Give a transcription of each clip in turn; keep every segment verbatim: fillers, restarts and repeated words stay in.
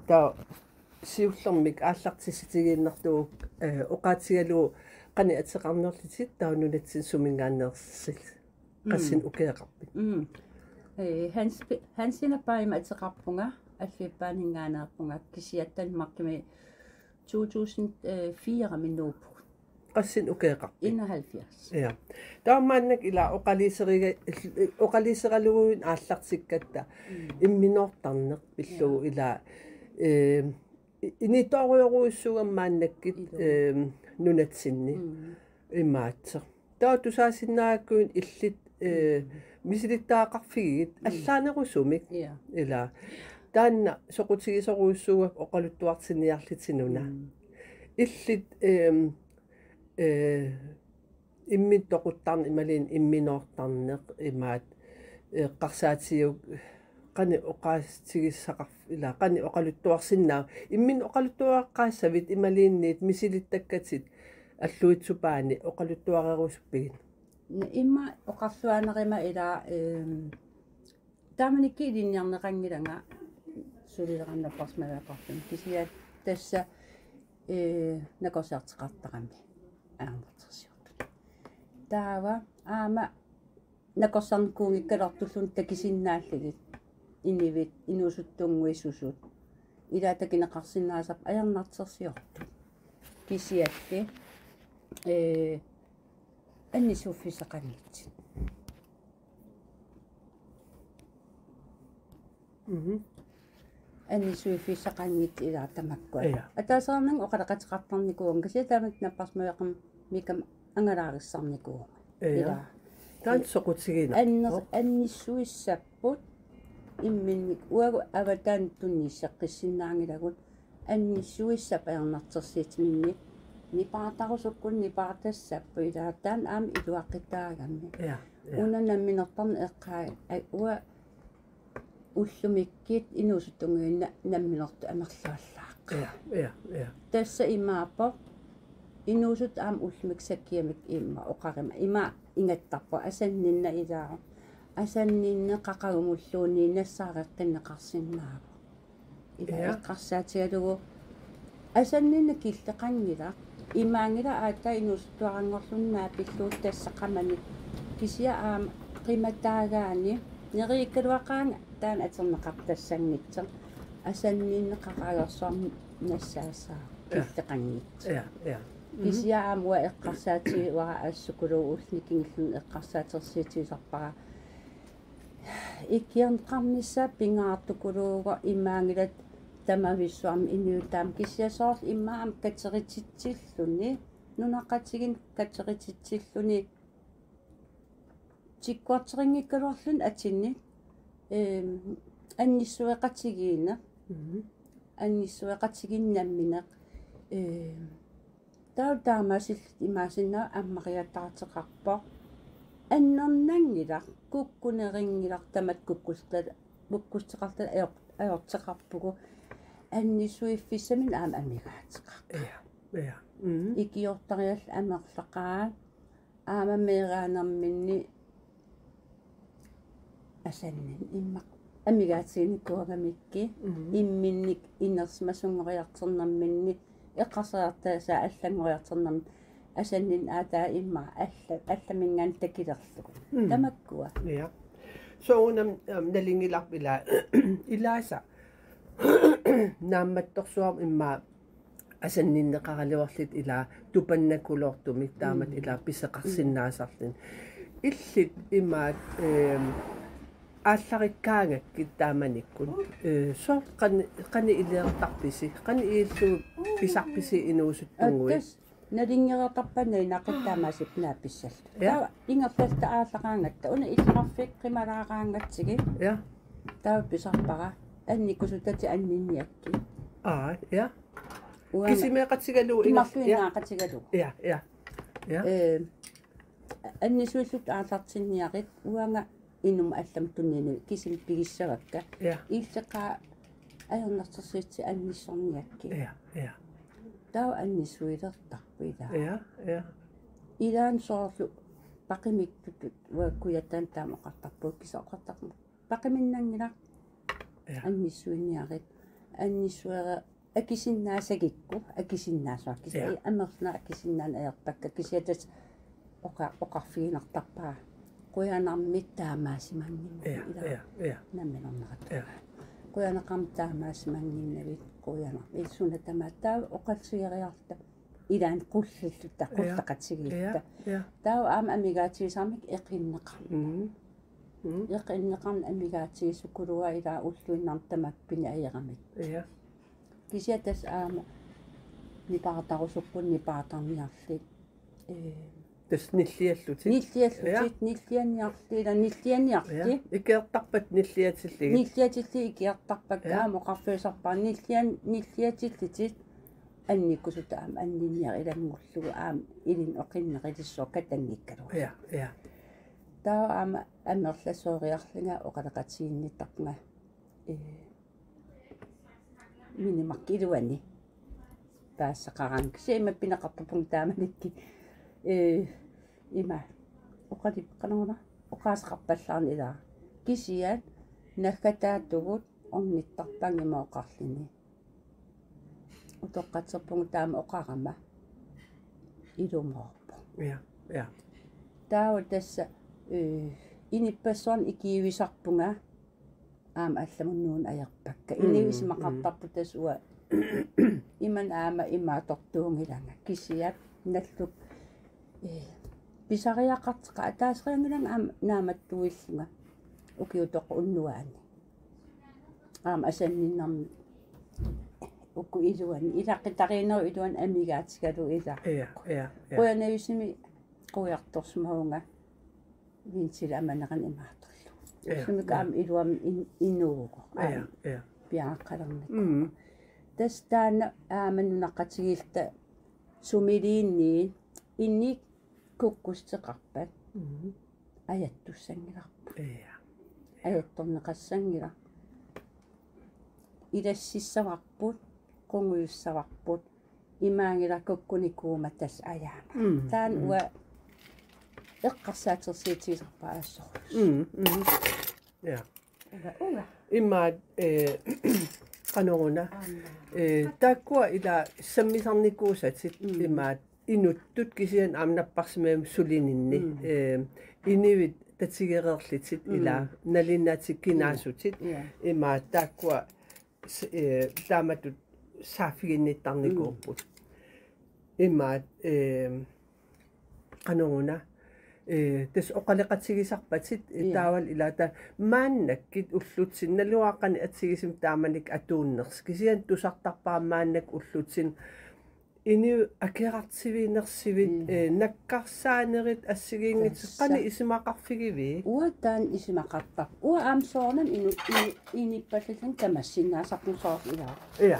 Taava siullermik aallartissutigiinnartugut, eh, oqaatigalugu qanoq ateqarnerlutit taava nunatsinni suminngaanneersutit. Qassinik ukioqarpit? Mm. Eh, Hans Pe-, Hansi Nappaanimik ateqarpunga, Alluitsup Paaninngaanneerpunga, kisianni Danmarkimi to tusind fire-mi nuuppugut. Qassinik ukioqarpit? Enoghalvfjerds. Ja. Taava maannakkut ila oqaluuseriga-, oqaluuseralugu aallartikkatta, mm, imminortarneq pillugu, ja, ila, eh, i-, initoorujorujussuugami maannakkut, ilaa, eh, nunatsinni. Mm. Imaattoq. Taava tusaasinnaagakkit illit, eh, mm, misilittagaqarfigigit, mm, allaanerusumik. Ja. Ila. Taanna soqutigisorujussuugakku oqaluttuartinniarlutit una. Mm. Illit, ehm, eh, imminut toquttarneq imaluunniit imminortarneq imaattoq, eh, eqqarsaatigalugu qanoq oqaatigissaqar-, ila qanoq oqaluttuarsinnaava. Imminut oqaluttuaqqaassavit imaluunniit misilittakkatit Alluitsup Paani oqaluttuarerusuppigit? N-, ima oqarluaannarama ila, ehm, taamanikkut ilinniarneqanngilanga sulileqannapparsimavaqarluni kisianni tassa, eh, nakorsiartoqartarami ajornartorsiortut. Taava aamma nakorsarnikuunngikkaluartulluni takusinnaallugit inuit inuusuttunnguit susut. Ila takuneqarsinnaasarput ajornartorsiortut. Kisianni, eh, annissuiffissaqanngitsut. Mhm. Annissuiffissaqanngitsut ila tamakkua. Ja. Ataaseq aamma oqaloqateqartarnikuuvunga, kisianni taamatut napparsimavimmikkama angalaarissarnikuuvunga. Ja. Ila. Taanna soqutiginarpoq. Anner-, annissuissapput imminnik uagut avataani tunniusseqqissinnaanngilagut. Annissuissapput ajornartorsiutiminni nipaartarusukkut nipaartassapput ila taanna aamma iluaqutaagami. Ja, ja. Una namminertarneq eqqaa-, ai, uanga ullumikkut inuusuttunnguit namminertut amerlavallaaqaat. Ja, ja, ja. Tassa imaappoq inuusuttut aamma ullumikkut sakkiamik imma oqarama ima ingattarpoq asanninneq ilaa. Asanninneq qaqugumulluunniit nassaareqqinneqarsinnaavoq. Ila, ja, eqqarsaatigalugu asanninneq killeqanngilaq. Imaanngilaq aatsaat inuusuttuaranngorluni naapillugu tassa qamani. Kisianni aamma qimataagaanni neriukkaluaqaanga taanna atorneqartassanngitsoq. Asanninneq qaqagersuarmik nassaassaaq, ja, killeqanngitsoq. Ja, ja. Mhm. Kisianni aamma uanga eqqarsaatigivara assukuluulluni kingullerni eqqarsaatersuutigisarpara. Ikiorneqarnissaa pingaartukuluuvoq imaanngilaq tamavissuarmi inuit taama kisianni soorlu immaqa aamma katerutitsilluni, nunaqqatigiinni katerutitsilluni, tikkuarterinngikkaluarluni atinnik, ehm, annissueqatigiinneq. Mhm. Annissueqatigiinneq nammineq, ehm, taava taamaasilluta imaassinnaavoq ammariataarteqarpoq. Annernanngilaq, kukkunerunngilaq tamatta kukkusta-, kukkussuteqartut ajor-, ajorteqarpugut. Annissuiffissaminnik aamma amigaateqarpoq. Ja, ja. Mhm. Ikiortariallit amerlaqaat. Aamma meeraanerminni asanninneq immaqa amigaatiginikuugamikkit, mhm, imminnik inersimasunngoriartornerminni eqqarsariartaasa allanngoriartornermi asanninneq aatsaat immaqa alla-, allaminngaanniit takulerlugu. Mm. Tamakkua. Ja. Soorunami, aam, nalunngilarput ila-, ilaasa naammattorsuarmik immaqa asanninneqaraluarlutit ila tupannakuloortumik taamatut, mm, ila pisoqarsinnaasarluni. Illit imaat, ehm, aallarikkaangakkit taamanikkut, eh, soorlu qan-, qanoq iliortarpisi, qanoq ilillugu pisarpisi inuusuttunnguit? Tassa nalunngereertarpara nalunaaqutaq taamaasillunga naapissallunga. Ja. Taava ingerlalluta aallaraangatta, una illoqarfik qimalaaraangatsigit. Ja. Taava pisarpara: Annikkusutatit anninniakkit? Aa, ja. Uanga kisimeeqatigalugu inga-, ja, kimarluinnaaqatigalugu. Ja, ja. Ja. Eh, annissuillutit aallartinniarit, uanga inummut allamut tunniunnagu kisimi pigissavakka. Ja. Illit qaa ajornartorsiutit annissorniakkit? Ja, ja. Taava annissuilertarput ila. Ja, ja. Ilaanni soorlu paqimittutut uanga kujataa taama oqartarpunga, kisianni oqartarpunga: Paqiminnanngilaq. Ja. Annissuiniarit. annissuere akisinnaassagikku, akisinnaassavara kisianni. Ja. Amerlanerit akisinnaaneq ajorpakka kisianni tassa oqa-, oqarfiginartarpara. Qujanarmik taamaassimannginnavit. Ja, ilaa. Ja, ja. Nammineq naqattuna. Ja. Qujanaqaaq taamaassimannginnavit, qujanaq. Ilaa suna tamaat taava oqalsigeriarluta. Ilaanni qullilluta, ja, qullaqatigiilluta. Ja, ja. Taava aamma amigaatigisarmik eqinneqarneq. Mm. Mm. Eqinneqarneq amigaatigisukuluuara ilaa ulluinnarni tamakkua ajeramik. Ja. Kisianni tassa aamma nipaartarusukkut nipaartarniarlutik. Ee, tassa nilliallutik. Nilliallutik, ja, nillianniarlutik, ilaa nillianniarlutik. Ja. Ikiortarpakka nilliatillugit. Nilliatillugit ikiortarpakka, ja, aamma oqarfigisarpara nillian-, nilliatillutik annikkusutut aamma anninniarit ilanngullugu aamma ilinnut oqinneqilissuaq katanngikkaluarluni. Ja, ja. Taava aamma amerlasooriarlunga oqaloqatiginnittarpunga, ee, minimarkip iluani. Paassaqaraangat. Kisianni ima pineqartarpunga taamanikkut. Ee, ima. Oqalip-, qanoruna. Oqaaseqarpallaarneq ilaa. Kisianni naggataatigut ornittarpakka ima oqarluni. Utoqqatserpunga taama oqarama. Ilumoorpoq. Ja, ja. Taava tassa, ee, inuppassuarnut ikiuisarpunga. Aamma allamut nuunneq ajorpakka. Mm, inuit isumaqartarput, mm, tassa uanga. Imannak aamma imaattortuunngilanga. Kisianni nallukkut, ee, pisariaqartoqaat ataasiaanngilanga aamma naammattuillunga. Ukiut toqu unnuaanni. Aamma asanninnermi uku iluanni. Ilaqutariinnerup iluani amigaatigalugu ilaa. Ja, ja, ja. Qujanarsuarmik quiartorsimavunga. Vintilik amaneqarneq imaattorlugu. Ja, sumik, ja, aamma iluamik in-, inuuvoq. Ja, aamma, ja, piareeqqalernikuuvoq. Mm. Tassa taanna aamma nunaqqatigiilluta sumiluunniit inuit kukkussuteqarpat. Mm. Ajattussanngilarput. Ja. Ajattorneqassanngilaq. Ilassissavarput, qungujussavarput. Imaanngilaq kukkunikuummat tassa ajaama. Mm, taanna, mm, uanga eqqarsaatersuutigisarpara assorlugu. Mm, mm. Ja. Uanga, uanga. Imaat, ee, qanoruna. Aamma. Ee, taakkua ilaa sammisarnikuusatit, mm, imaat inuttut kisianni aamma napparsimmavimmi sulininni. Mm. Ee, inuit tatigereerlutit, mm, ilaa nalunatik kinaassutit. Ja. Imaat taakkua s-, ee, taamatut saaffiginnittarnikuupput. Mm. Imaat, ee, qanoruna, ee, tassa oqaloqatigisarpatit, ee, ja, taavalu ilaa taava maannakkut ullutsinni naluara qanoq atugisumik taamanikkut atuunnersoq. Kisianni tusartarpara maannakkut ullutsinni inuit akerartuinersuit, mm, ee, nakkarsaanerit assigiinngitsut. Tassa. Qanoq isumaqarfigiviuk? Uanga taanna isumaqartarpunga. Uanga aamma soorunami inu-, inu-, inuppallalluni tamassinnaasarpunga soorlu ilaa. Ja.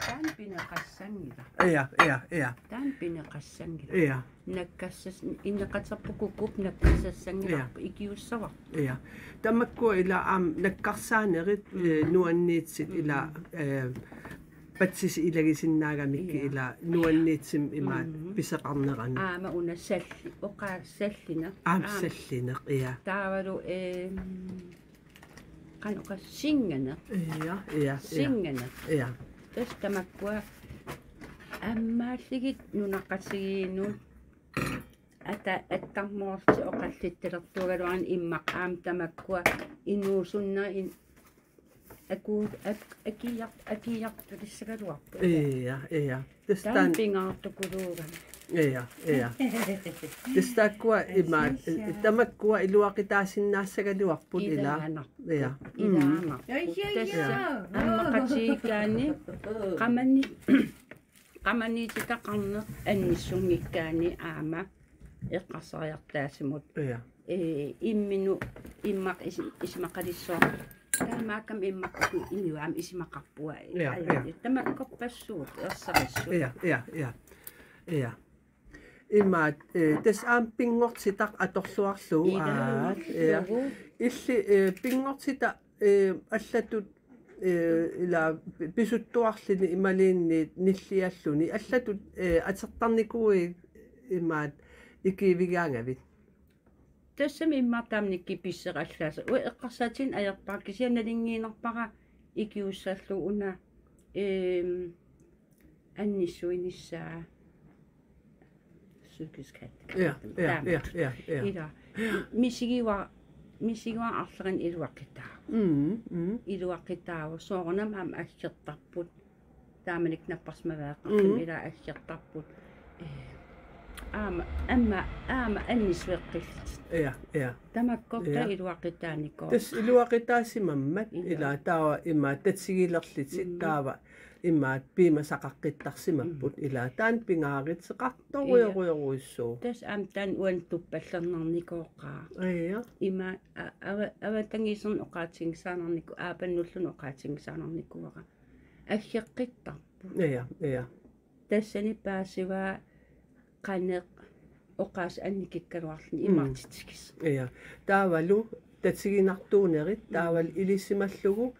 Taanna pineqassanngilaq. Ja, ja, ja. Taanna pineqassanngilaq. Ja. Nakkassas-, ineqaterput kukkupput nakkassassanngilaq. Ja. Ikiussavarput. Ja. Tamakkua ilaa aamma nakkarsaanerit, mm, ee, nuanniitsutit, mm, ilaa, ee, patsisut ilagisinnaagamikkit, ja, ilaa nuanniitsumik imaat, mm, pisoqarneranut. Aamma una salli-, oqaa sallineq. Aamma, aamma sallineq, ja. Taavalu, ee, qanoq oqassinganeq. Ja, ja, ja. Singaneq. Ja. Tassa tamakkua aamma allagit nunaqqatigiinnut ata-, attarmoorlutik oqallittalertuugaluarluni immaqa aamma tamakkua inuusunnerit in-, aku-, ak-, akiar-, akiartulissagaluarput. Ja, ja. Tassa taanna taanna pingaartukuluugami. Ja, ja. Tassa taakkua ima, tamakkua iluaqutaasinnaassagaluarput ilaa. Ilaanarput. Ja. Mm. Ilaanarput. Ja, ja, ja. Tassa ammaqatigiikkaanni qamani-, qamaniititaqarneq annissunngikkaanni aamma eqqarsariartaasimut. Ja. Ee, imminut immaqa isi-, isumaqalissaaq. Taamaakkami immaqa inuit aamma isumaqarpunga. Ja, ajaa, ja. Tamakkorpassuit, ersarissut. Ja, ja, ja. Ja. Imaat, ee, tassa aamma pinngortitaq atorluarlugu. Ilaa, aat, ja. Illugu. Illit, ee, pinngortitaq, ee, allatut, ee, ilaa pi-, pisuttuarluni imaluunniit nillialluni. Allatut, ee, atortarnikuuit imaat ikiuigaangavit? Tassami immaqa taamanikkut pisseqallaasa. Uanga eqqarsaatigineq ajorpara kisianni nalunngiinnarpara ikiussallugu una, ehm, annissuinissaa psykisk handicap. Ja, ja, ja, ja, ja. Ila. Misigiva-, misigiva arlarin iluaqitaavoq. Mm, mm. Iluaqitaavoq, soorunami aamma aggertarput. Taamanikkut napparsimaveeqqarluni. Mm. Ila aggertarput. Eh, aamma, aamma, aamma annissueqqillutik. Ja, ja. Tamakkorta, ja, iluaqitaanikoq. Tassa iluaqitaasimammat. Ja. Ila taava ima tatigilerlutik, mm, taava imaat piumasaqaqqittarsimapput. Mm. Ila taanna pingaaruteqartorujorujorujussuuvoq. Tassa aamma taanna uani tuppallernarnikuuara. Ja. Ima a-, ava-, avatangiisinni oqaatiginngisaannarniku-, aapannulluni oqaatiginngisaannarnikuuara. Aggeqqittarput. Ja, ja. Tassani paasivaa qanoq oqaaseq annikikkaluarluni, mm, imaatitigisoq. Ja. Taavalu tatiginartuunerit, taavalu, mm, ilisimallugu,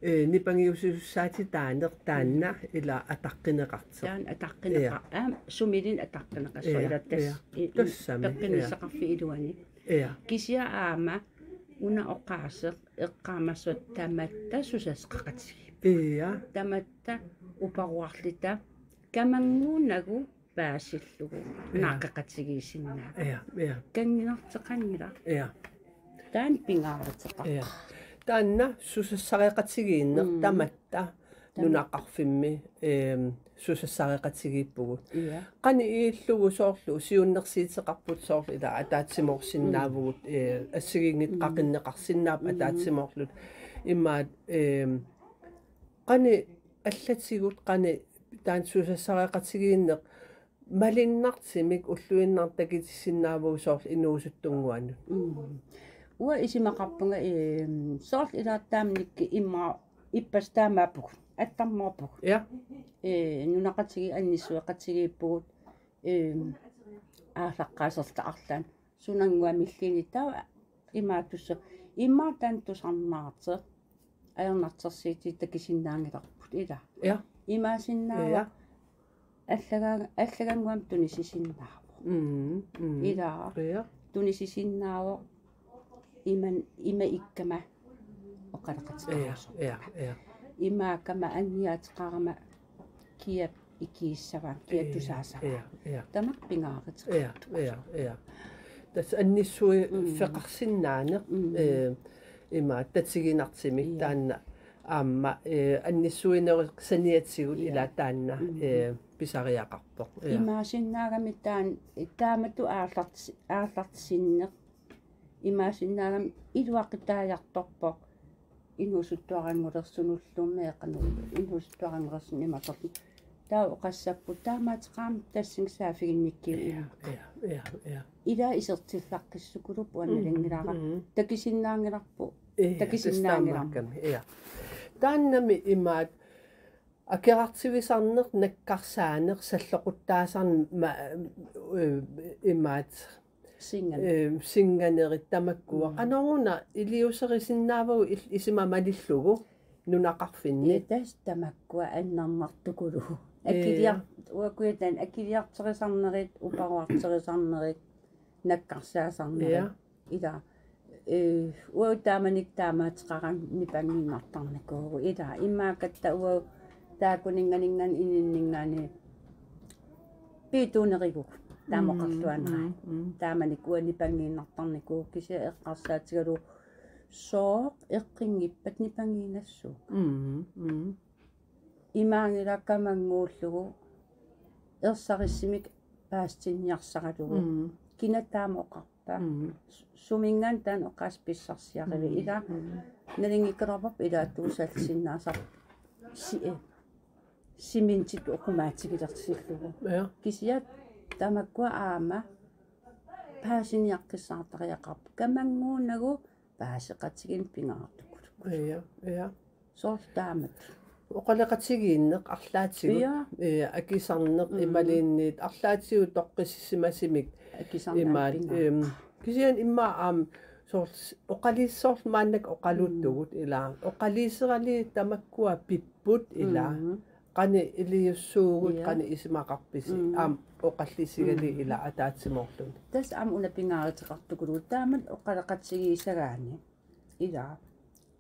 eh, nipangiussisussaatit taaneq taanna, mm, ila ataqqineqartoq. Taanna ataqqineqa-, ja, aamma sumiluunniit ataqqineqassaaq, ja, ila tas-, ja, i-, i-, tassami, peqqinnissaqarfiup iluani. Ja. Kisianni aamma una oqaaseq eqqaamassavat tamatta susassaqaqatigiipput. Ja. Tamatta uparuarluta kamannguunagu paasillugu, ja, naaqqeqatigiissinnaapput. Ja, ja. Kanngunarteqanngilaq. Ja. Taanna pingaaruteqarpoq. Ja. Taanna susassareqatigiinneq, mm, tamatta, taama, nunaqarfimmi, ehm, susassareqatigiippugut. Ja. Qanoq ilillugu soorlu siunnersuuteqarput soorlu ila ataatsimoorsinnaavugut, mm, eh, assigiinngitsut, mm, qaqinneqarsinnaapput, mm, ataatsimoorluta. Imaat, ehm, qanoq allatigut qanoq taanna susassareqatigiinneq malunnartumik ulluinnarni takutissinnaavagut soorlu inuusuttunnguanut. Mm. Uanga isumaqarpunga, ehm, soorlu ila taamanikkut immaqa ippassaq taamaappugut, attarmoorpugut. Ja. Eh, nunaqatigiit annissueqatigiippugut, ehm, aallaqqaaserluta arlaanni. Sunannguamilluunniit taava imaattussaq. Immaqa taanna tusarnaartoq ajornartorsiutit takusinnaanngilarput, ila. Ja. Imaasinnaavoq. Ja. Allaga-, allagannguamik tunisisinnaavoq. Mm, mm. Ila. Ja. Tunisisinnaavoq iman-, ima ikkama oqaloqateqarusuppunga. Ja, ja, ja. Imaakkama anniaateqarama kia ikiussavaa, kia, ja, tusaasavaa. Ja, ja. Tamakku pingaaruteqartoq. Ja, ja, ja. Tassa annissuiffeqarsinnaaneq, mm, eh, ima tatiginartumik, ja, taanna aamma, eh, annissuinerup saniatigut, ja, ila taanna, mm, eh, pisariaqarpoq. Ja. Imaasinnaagami taanna, taamatut aallart-, aallartissineq. Imaasinnaagami iluaqutaajartorpoq inuusuttuaranngulersunullu meeqqanut inuusuttuaranngulersunut imatorlu. Taava oqassapput taamaattoqarami tassunga saaffiginnikkiuk. Ja, ja, ja, ja. Ila isertillaqqissikkulupput, mm, uanga nalunngilara. Mm. Takusinnaanngilarput. Ja, takusinnaanngilarput. Tassa taamaakkami, ja. Taannami imaat akerartuisarneq, nakkarsaaneq, salloquttaasarneq ma-, eh, imaat singan-, eh, singanerit tamakkua. Mm. Qanoruna iliuuserisinnaavagut il-, isuma malillugu nunaqarfinni? Ja, tassa tamakkua annernartukuluupput. Ja. Akiliar-, uagut taanna akiliartorisarnerit, uparuartorisarnerit, nakkarsaasarnerit. Ja. Ila, eh, uagut taamanikkut taamaattoqarami nipangiinnartarnikuuvugut. Ila, imaakkatta uagut taakkuninngaanniit ininninngaanniit piituunerigugut. Taama, mm, oqarluaannarami. Mm, mm. Taamanikkut uagut nipangiinnartarnikuuvugut, kisianni eqqarsaatigalugu sooq eqqunngippat nipangiinnassuugut. Mm, mm. Imaanngilaq kamannguullugu ersarissumik paasitinniarsaralugu. Mm. Kina taama oqarpa? Mm. Su-, suminngaanniit taanna oqaaseq pissarsiarivit? Mm. Ila, mm, nalunngikkaluarparput ila tuusaatsinnaasarput. Si-, eh, cementit oqumaatigilersillugu. Ja. Kisianni tamakkua aamma paasiniaqqissaartariaqarput. Kamannguunagu paaseqatigiinneq pingaartukuluuvoq. Ja, ja. Soorlu taamatut. Oqaloqatigiinneq arlaatigut. Ja. Eh, akisarneq, mm, imaluunniit arlaatigut toqqissisimasumik. Akisarneq imaat, pingaartoq. Em, kisianni immaqa aamma soorlu s-, oqaluuserisoorlu maannakkut oqaluuttugut, mm, ila. Oqaluuseralugu tamakkua pipput, ila. Mm. Qanoq iliussuugut, ja, qanoq isumaqarpusi, mm, aamma oqallissigalugu, mm, ila ataatsimoorluni. Tassa aamma una pingaaruteqartukuluuvoq taamatut oqaloqatigiissagaanni. Ila.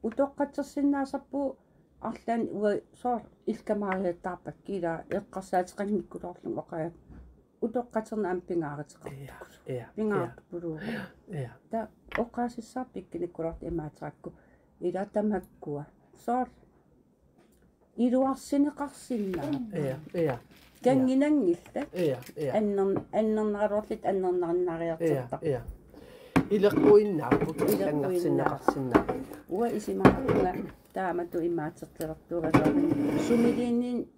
Utoqqatsersinnaasarpugut Arlaannik uanga soorlu ilkamaagiattaarpakka, ila eqqarsaateqanngikkuloorlunga oqaat. Utoqqatserneq aamma pingaaruteqartugut. Ja, ja, ja. Pingaartukkuluuvoq. Ja. Taava oqaasissaq pikkunikkuloortoq imaaterakku. Ila tamakkua. Soorlu iluarsineqarsinnaavoq. Ja, ja. Kannginanngillat. Ja, ja. Annern-, annerneraluarlutik annernarinnariartortarput. Ja, ja. Ileqquinnaapput. Ileqquinnaapput. Sanngarsinneqarsinnaavoq. Uanga isumaqarpunga taamatut imaatertilertuugaluarlunga. Sumiluunniit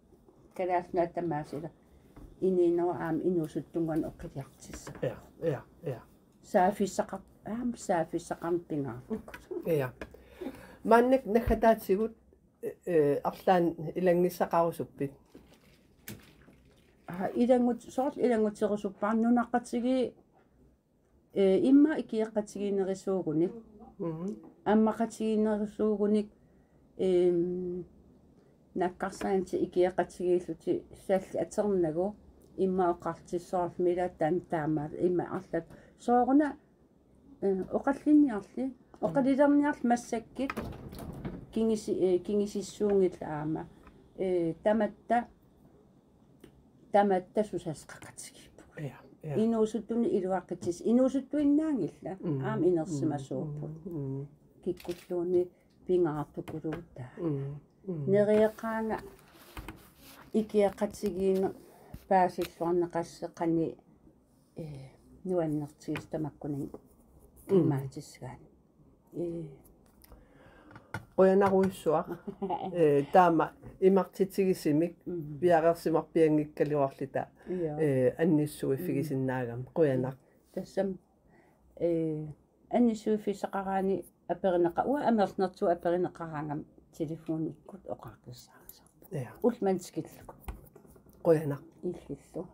Kalaallit Nunaat tamaasa ila inuunerup aamma inuusuttunngooq oqiliartissaq. Ja, ja, ja. Saaffissaqar-, aamma saaffissaqarneq pingaarpoq. Ja. Maannakkut naggataatigut, eh, eh, arlaannik ilanngusaqarusuppit? Aa, ilanngut-, soorlu ilannguterusuppara nunaqqatigiit, eh, immaqa ikioqatigiinnerusuugunik. Mhm. Ammaqatigiinnerusuugunik, ehm, nakkarsaannatik ikioqatigiillutik sallit atornagu immaqa oqartut soorlu ila taanna taamaat immaqa arlaat. Sooruna, eh, oqallinniarli, oqalulerniarli massakkut kingussi-, eh, kingussuunngillat aamma. Eh, tamatta, tamatta susassaqaqatigiippugut. Ja, ja. Inuusuttunik iluaqutissaaq. Inuusuttuinnaanngillat. Mm, aamma inersimasuupput. Mm, mm. Kikkulluunniit pingaartukuluuvoq taanna. Mm, mm. Neriuqaanga ikioqatigiinneq paasilluarneqassasoq qanoq, eh, nuannertigisoq tamakkuninnga. Mm. Imaatsissagaanni. Eh. Qujanarujussuaq. Eh, taama imartutigisumik. Mm. Piareersimarpianngikkaluarluta. Ja. Eh, annissuiffigisinnaagami. Qujanaq. Tassami, eh, annissuiffissaqaraanni aperineqa-, uanga amerlanertigut aperineqaraangama telefonikkut oqaaqqissaarissarput. Ja. Ullumanna tikillugu. Qujanaq. Illillu.